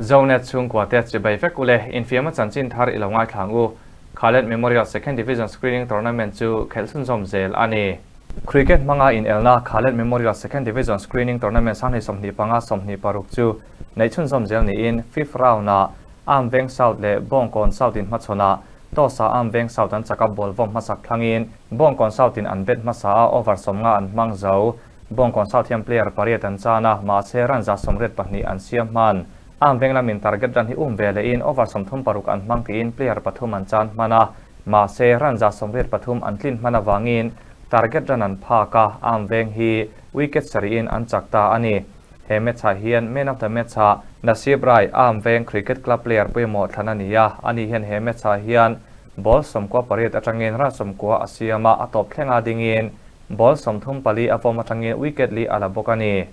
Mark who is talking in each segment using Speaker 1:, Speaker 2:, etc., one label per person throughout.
Speaker 1: Zonet chhungkua te chibai vek ule, infiamna chanchin thar i lo ngaithla ang u. Khaled Memorial Second Division Screening Tournament chu khelh chhunzawm zel a ni. Cricket hmanga inelna Khaled Memorial Second Division Screening Tournament sanghnih 25 26 chu neih chhunzawm zel niin fifth round-ah Arm Veng South leh Bawngkawn South in hmachhawnah toss-ah Arm Veng South an chak a ball vawm hmasak thlangin Bawngkawn South in an bet hmasa a over 50 an hmang zo. Bawngkawn South hian player pariat an chan a, mahse run 82 an siam hman. Arm Veng lamin target run hi um ve lehin over 36 an hmang tiin player pathum an chan hman a, mahse run 83 an tlin hman avangin target run an phak a, Arm Veng hi wicket sarihin an chak ta a ni. He match-ah hian man of the match-ah Nasib Rai, Arm Veng Cricket Club player pawimawh thlan a ni a, ani hian he match-ah hian ball 98 atangin run 90 a siam a, a tawp thlenga dingin ball 34 a vawm atangin wicket li a la bawk a ni.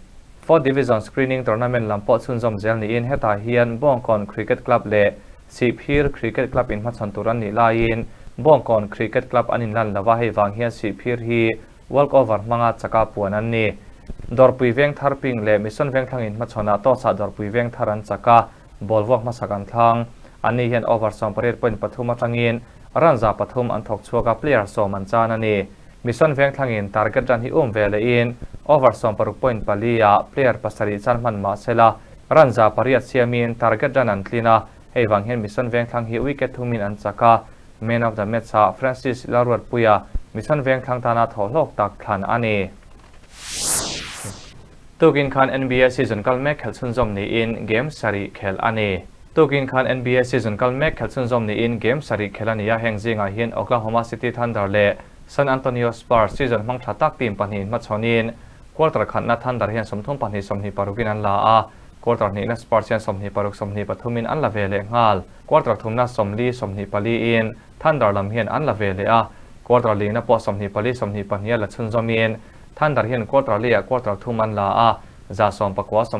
Speaker 1: Fourth Division Screening Tournament lam pawh chhunzawm zel niin hetah hian Bawngkawn Cricket Club leh Sihphir Cricket Club inhmachhawn tur an nih laiin Bawngkawn Cricket Club an inlan lo a, hei vang hian Sihphir hi walk over hmanga chaka puan an ni. Dawrpui Veng Thar Ping leh Mission Vengthlang inhmachhawnah toss-ah Dawrpui Veng Thar an chak a, ball vuak hmasak an thlang. Anni hian over 18.3 atangin run 300 an thawk chhuak a, player 10 an chan a ni. Mission Vengthlangin target run hi um ve lehin over 16.4 ah player pasarih chan hman mah sela run 800 siamin target run an tlin a, hei vang hian Mission Vengthlang hi wicket thumin an chak a, man of the match-ah Francis Lalruatpuia Mission Vengthlang tana thawhhlawk tak thlan a ni. Tukin khan NBA season kal mek khelh chhunzawm niin game sarih khelh a ni. Tukin khan NBA season kal mek khelh chhunzawm niin game sarih khelh a ni a, heng zingah hian Oklahoma City Thunder leh San Antonio Spurs season hmang tha tak team pahnih hmachhawnin quarter khatna Thunder hian 32 26 in an la a, quarter hnihna Spurs hian 26 23 in an la ve leh nghal. Quarter thumna 40 24 in Thunder lam hian an la ve leh a, quarter lina pawh 24 22 a la chhunzawmin Thunder hian quarter li ah quarter thum an la a, 19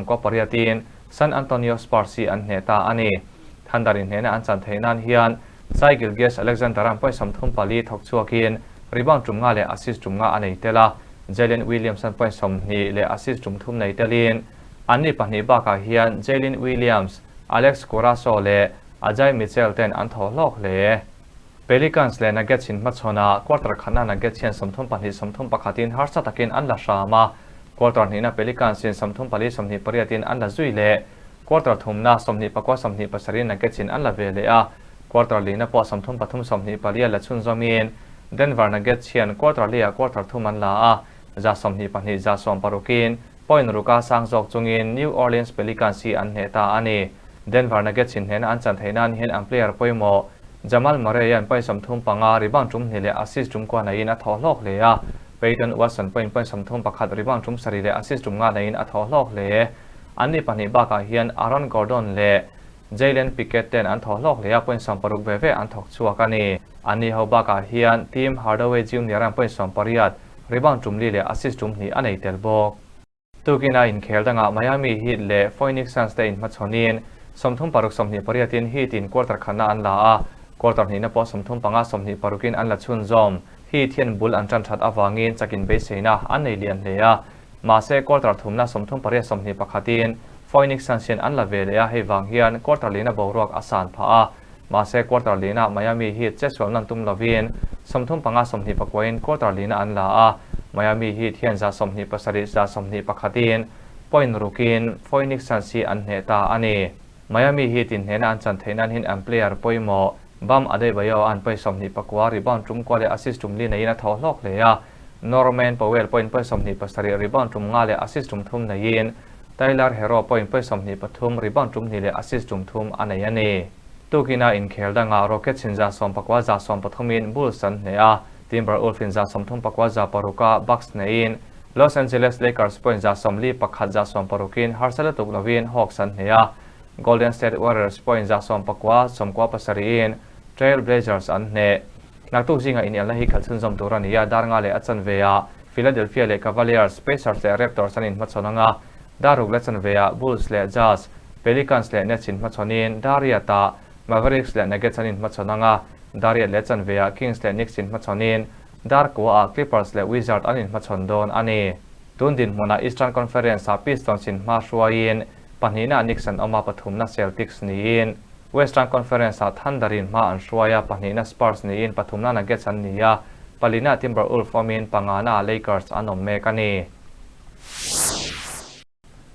Speaker 1: 98 in San Antonio Spurs hi an hneh ta a ni. Thunder in hnehna an chan theih nan hian Shai Gilgeous-Alexander an point 34 thawk chhuakin rebound tum nga leh assist tum nga a nei tel a, Jalen Williams an point 20 leh assist tum thum nei telin anni pahnih bakah hian Jalen Williams, Alex Caruso leh Ajay Mitchell ten an thaw hlawk hle. Pelicans leh Nuggets in hmachhawnah quarter khatna Nuggets hian 32 31 in harsa takin an la hram a, quarter hnihna Pelicans in 34 28 in an la zui leh. Quarter thumna 29 27 in Nuggets in an la ve leh a, quarter lina pawh 33 24 a la chhunzawmin Denver Nuggets hian quarter li ah quarter thum an la a, 22 16 in point ruka sang zawk chungin New Orleans Pelicans hi an hneh ta a ni. Denver Nuggets in hnehna an chan theih nan hian an player pawimawh Jamal Murray an point 35 rebound tum hnih leh assist tum kua neiin a thaw hlawk hle a, Peyton Watson pawhin point 31 rebound tum sarih leh assist tum nga neiin a thaw hlawk hle. Anni pahnih bakah hian Aaron Gordon leh Jalen Pickett ten an thaw hlawk hle a, point 60 ve ve an thawk chhuak a ni. Anni ho bakah hian Tim Hardaway Junior an point 18 rebound tum li leh assist tum hnih a nei tel bawk. Tukina inkhel dangah Miami Heat leh Phoenix Suns te inhmachhawnin 36 28 in Heat in quarter khatna an la a, quarter hnihna pawh 35 26 in an la chhunzawm. Heat hian bul an tan that avangin chakin beiseina an nei lian hle a, mahse quarter thumna 38 21 in Phoenix Suns hian an la ve leh a, hei vang hian quarter lina boruak a san phah a, mahse quarter lina Miami Heat chetsual nan tum lovin 35 29 in quarter lina an la a, Miami Heat hian 27 21 in point rukin Phoenix Suns hi an hneh ta a ni. Miami Heat in hnehna an chan theih nan hian an player pawimawh Bam Adebayo an point 29 rebound tum kua leh assist tum li neiin a thaw hlawk hle a, Norman Powell pawhin point 27 rebound tum nga leh assist tum thum neiin Tyler Herro pawhin point 23 rebound tum hnih leh assist tum thum a nei a ni. Tukina inkhel dangah Rockets in 19 13 in Bulls an hneh a, Timberwolves in 34 6 Bucks hneh in Los Angeles Lakers pawhin 41 16 in harsa lutuk lovin Hawks an hneh a, Golden State Warriors pawhin 99 97 in Trail Blazers an hneh. Naktuk zinga inelna hi khalh chhunzawm tur a ni a, dar nga leh a chanve ah Philadelphia leh Cavaliers, Pacers leh Raptors an inhmachhawn ang a, dar ruk leh chanve ah Bulls leh Jazz, Pelicans leh Nets inhmachhawnin dar riat ah Mavericks leh Nuggets an inhmachhawn ang a, dar riat leh chanve ah Kings leh Knicks inhmachhawnin dar kua ah Clippers leh Wizards an inhmachhawn dawn a ni. Tun dinhmunah Eastern Conference ah Pistons inhma hruaiin Pahnihna Knicks an awm a, pathumna Celtics niin Western Conference-ah Thunder-in hma an hruai a, pahnihna Spurs niin pathumna Nuggets an ni a, palina Timberwolf awmin pangana Lakers an awm mek a ni.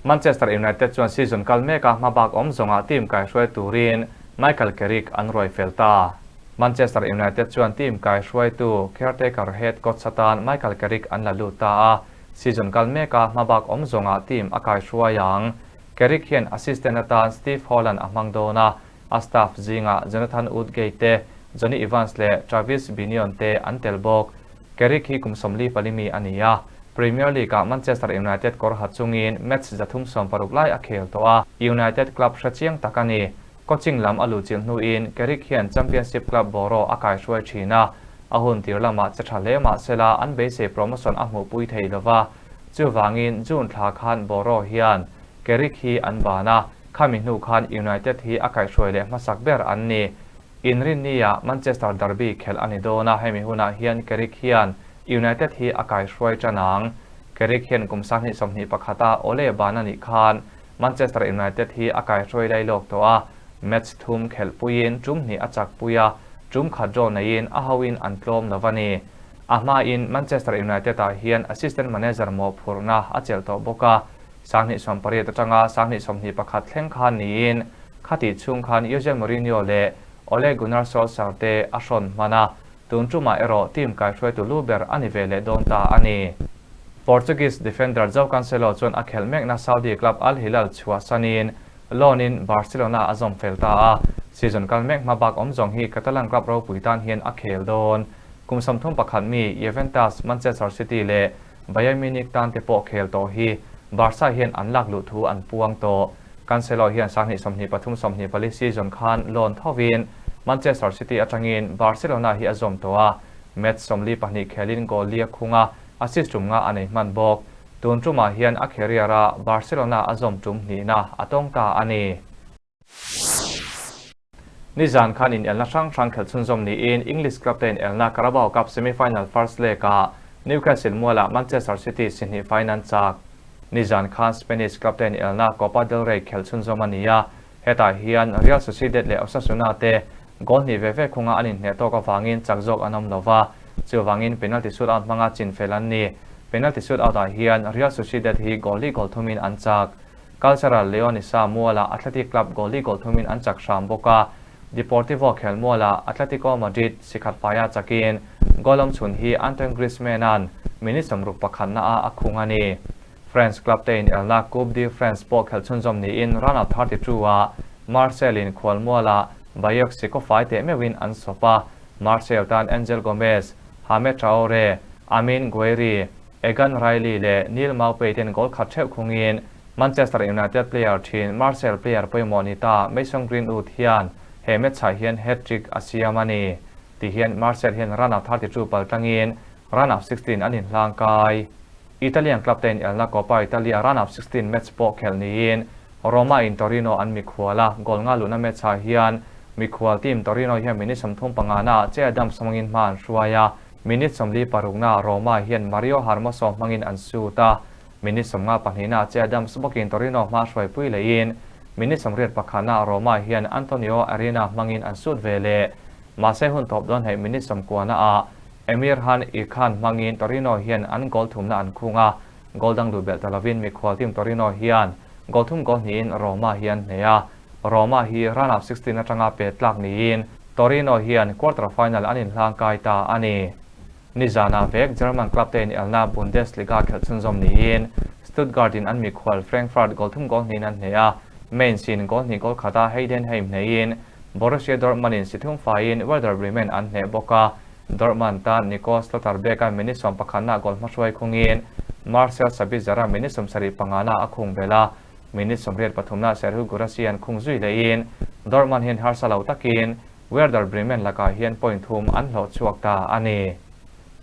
Speaker 1: Manchester United chuan season kal meka hmabak awm zawngah team kaihruai turin Michael Carrick an ruai fel ta. Manchester United chuan team kaihruaitu caretaker head coach atan Michael Carrick an la lut ta a, season kal meka hmabak awm zawngah team a kaihruai ang. Carrick hian assistant atan Steve Holland a hmang dawn a, a staff zingah Jonathan Woodgate te, Jonny Evans leh Travis Binnion te an tel bawk. Carrick hi kum 44 mi a ni a, Premier League-ah Manchester United kawr ha chungin match 360 lai a khel tawh a, United club hre chiang tak a ni. Coaching lam a luhchilh hnuin Carrick hian Championship club Borough a kaihruai thin a, a hun tir lamah che tha hle mah sela an beisei promotion a hmuhpui thei lova, chuvangin June thla khan Borough hian Carrick hi an ban a, khami hnu khan United hi a kaihruai leh hmasak ber an ni. Inrinnia Manchester derby khelh a ni dawn a, hemi hunah hian Carrick hian United hi a kaihruai tan ang. Carrick hian kum 2021-a Ole ban a nih khan Manchester United hi a kaihruai lai lawk tawh a, match thum khelh puiin tum hnih a chak pui a, tum khat draw neiin a hoin an tlawm lo a ni. A hmain Manchester United-ah hian assistant manager mawhphurhna a chelh tawh bawk a, 2018 atanga 2021 thleng khan niin khati chhung khan Jose Mourinho leh Ole Gunnar Solskjaer te a hrawn hman a, tun tumah erawh team kaihruaitu lu ber a ni ve leh dawn ta a ni. Portuguese defender Joao Cancelo chuan a khelh mekna Saudi club Al Hilal chhuah sanin loan-in Barcelona a zawm fel ta a, season kal mek hma bak awm zawng hi Catalan club ropui tan hian a khel dawn. Kum 31 mi Juventus, Manchester City leh Bayern Munich tan te pawh khel tawh hi Barca hian an lak luh thu an puang tawh. Cancelo hian 2023 24 season khan loan thovin Manchester City atangin Barcelona hi a zawm tawh a, match 42 khelin goal li a khung a, assist tum nga a nei hman bawk. Tun tumah hian a career-a Barcelona a zawm tum hnihna a tawng ta a ni. Nizan khan inelna hrang hrang khelh chhunzawm niin English club te inelna Carabao Cup semi-final first leg-ah Newcastle mualah Manchester City si hnih faiin an chak. Nizan khan Spanish club te inelna Copa del Rey khelh chhunzawm a ni a, hetah hian Real Sociedad leh Osasuna te goal hnih ve ve khunga an inhneh tawk avangin chak zawk an awm lova, chuvangin penalty shootout hmanga chinfel an ni. Penalty shootout-ah hian Real Sociedad hi goal li goal thumin an chak. Cultural Leonisa mualah Athletic Club goal li goal thumin an chak hram bawk a, Deportivo khel mualah Atletico Madrid sikhat faia chakin goal awm chhun hi Antoine Griezmann-a'n minute 61 ah a khung a ni. French club te inelna Coupe de France pawh khelh chhunzawm niin round of 32-ah Marseille-in khual mualah Bayeux sikaw fai teh meuhin an sawp a, Marseille tan Angel Gomes, Hamed Traore, Amine Gouiri, Egan Riley leh Neal Maupay ten goal khat theuh khungin Manchester United player thin Marseille player pawimawh ni ta Mason Greenwood hian he match-ah hian hat-trick a siam a ni. Tihian Marseille hian round of 32 pal tangin round of 16 an inhlang kai. Italian club te inelna Coppa Italia round of 16 match pawh khelh niin Roma in Torino an mikhual a, goal nga luhna match-ah hian mikhual team Torino hian minute 35 naah Che Adams hmangin hma an hruai a, minute 46 naah Roma hian Mario Hermoso hmangin an shoot a, minute 52 naah Che Adams bawkin Torino hma hruaipui lehin minute 81 naah Roma hian Antonio Arena hmangin an shoot ve leh. Mahse hun tawp dawn hei minute 90 naah Emirhan Ilkhan hmangin Torino hian an goal thumna an khung a, goal dang luh belh ta lovin mikhual team Torino hian goal thum goal hnihin Roma hi an hneh a, Roma hi round of 16 atanga pe tlak niin Torino hian quarter final an inhlang kai ta a ni. Nizana vek German club te inelna Bundesliga khelh chhunzawm niin Stuttgart in an mikhual Frankfurt goal thum goal hnihin an hneh a, Mainz in goal hnih goal khata Heidenheim hnehin Borussia Dortmund in si thum faiin Werder Bremen an hneh bawk a, Dortmund tan Nico Schlotterbeck a minute 11 na goal hmahruai khungin Marcel Sabitzer a minute 75 na a khung bel a, minute 83 na Serhou Guirassy an khung zui lehin Dortmund hian harsa lo takin Werder Bremen lakah hian point thum an hlawh chhuak ta a ni.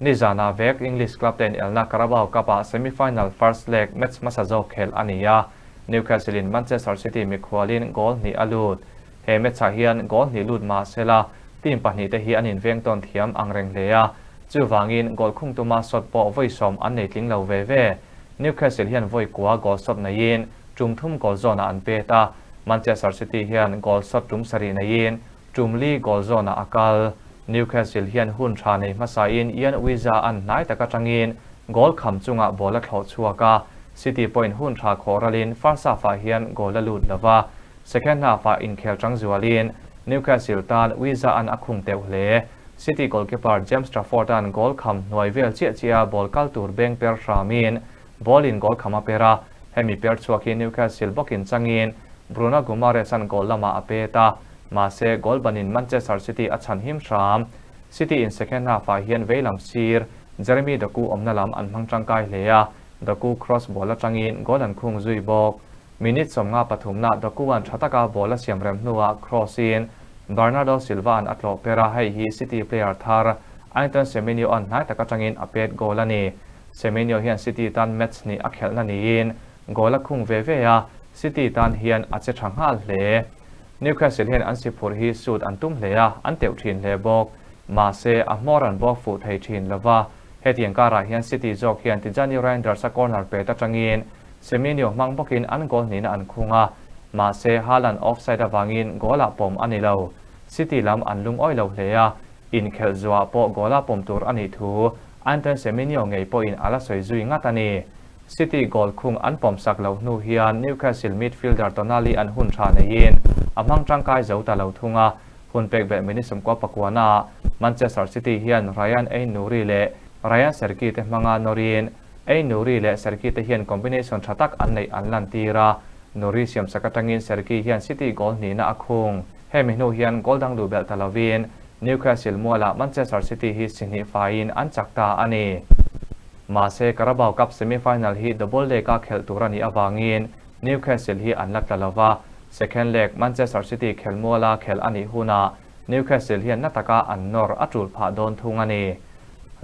Speaker 1: Nizana vek English club te inelna Carabao Cup-ah semi-final first leg match hmasa zawk khelh a ni a, Newcastle in Manchester City mikhualin goal hnih a lut. He match-ah hian goal hnih lut mah sela team pahnih te hi an inveng tawn thiam ang reng hle a, chuvangin goal khung tuma shot pawh vawi sawm an nei tling lo ve ve. Newcastle hian vawi kua goal shot neiin Tum thum goal zawnah an pet a, Manchester City hian goal shot tum sarih neiin tum li goal zawnah a kal. Newcastle hian hun tha nei hmasain Ian Wizza an hnai tak atangin goal kham chungah ball a thlawh chhuak a, City pawhin hun tha khawh ralin first half-ah hian goal a lut lova, second half-ah inkhel chang zualin Newcastle tan Wizza an a khung teuh hle. City goalkeeper James Trafford-a'n goal kham hnuai vel chiah chiah a ball kal tur beng per hramin Ball in goal kham a per a, hemi per chhuak hi Newcastle bawkin changin Bruno Guimaraes-a'n goal lamah a pet a, mahse goal banin Manchester City a chhan him hram. City in second half-ah hian veilam sir Jeremy Doku awmna lam an hmang tangkai hle a, Doku cross ball atangin goal an khung zui bawk. Minute 53 na Doku-a'n tha taka ball a siam rem hnuah cross-in Bernardo Silva-a'n a tlawh per a, hei hi City player thar Anton Semenyo-a'n hnai tak atangin a pet goal a ni. Semenyo hian City tan match hnih a khelhna niin goal a khung ve ve a, City tan hian a che tha nghal hle. Newcastle hian an si phurh hi sut an tum hle a, an teuh thin hle bawk. Mahse, a hmawr an bawk fuh thei thin lo va, hetiang karah hian City zawk hian Tijjani Reijnders a corner pet atangin Semenyo hmang bawkin an goal hnihna an khung a, mahse Haaland offside avangin goal ah pawm a ni lo. City lam an lungawi lo hle a, Inkhelh zuah pawh goal a pawm tur a nih thu Antoine Semenyo ngei pawhin a la sawi zui ngat a ni. City goal khung an pawm sak loh hnu hian Newcastle midfielder Tonali an hun tha neiin a hmang tangkai zo ta lo thung a, hun pek belh minute 99 ah Manchester City hian Rayan Ait-Nouri leh Rayan Cherki te hmanga nawrin Ait-Nouri leh Cherki te hian combination tha tak an neih an lantir a, Nouri siamsak atangin Cherki hian City goal hnihna a khung. Hemi hnu hian goal dang luh belh ta lovin Newcastle mualah Manchester City hi si hnih faiin an chak ta a ni. Mahse, Carabao Cup semi-final hi double leg-a khelh tur a nih avangin Newcastle hi an la tla lo va, second leg Manchester City khelh muala khelh a nih hunah Newcastle hian na taka an nawr a tul phah dawn thung a ni.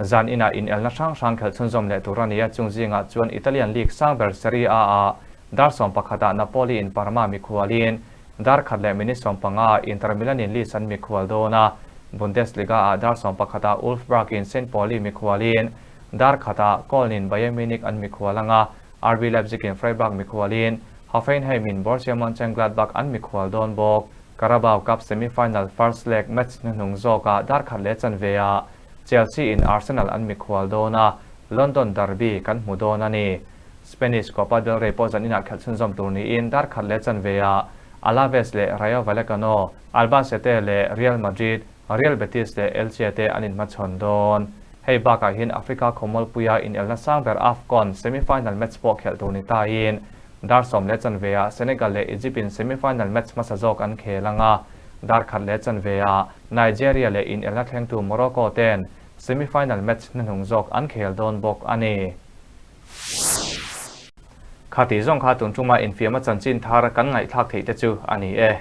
Speaker 1: Zan inah inelna hrang hrang khelh chhunzawm leh tur a ni a, chung zingah chuan Italian League sang ber Serie A-ah dar 11 ah Napoli in Parma mikhualin Dar khat leh minute 15 Inter Milan in Leeds an mikhual dawn a, Bundesliga ah dar 11 ah Wolfsburg in Saint Pauli mikhualin, dar khatah Köln in Bayern Munich an mikhual anga, RB Leipzig in Freiburg mikhualin, Hoffenheim in Borussia Mönchengladbach an mikhual dawn bawk. Carabao Cup semi-final first leg match hnuhnung zawkah dar khat leh chanve ah Chelsea in Arsenal an mikhual dawn a, London derby kan hmu dawn a ni. Spanish Copa del Rey pawh zaninah khelh chhunzawm tur niin dar khat leh chanve ah Alaves leh Rayo Vallecano, Albacete leh Real Madrid, Real Betis leh Elche te an inhmachhawn dawn. Hei bakah hian Africa khawmualpuia inelna sang ber AFCON semi-final match pawh khelh tur ni tain dar sawm leh chanve ah Senegal leh Egypt in semi-final match hmasa zawk an khel ang a, dar khat leh chanve ah Nigeria leh inelna thlengtu Morocco ten semi-final match hnuhnung zawk an khel dawn bawk a ni. Khati zawng kha tun tuma infiam a chanchin thar kan ngaihthlak theih te chu a ni e.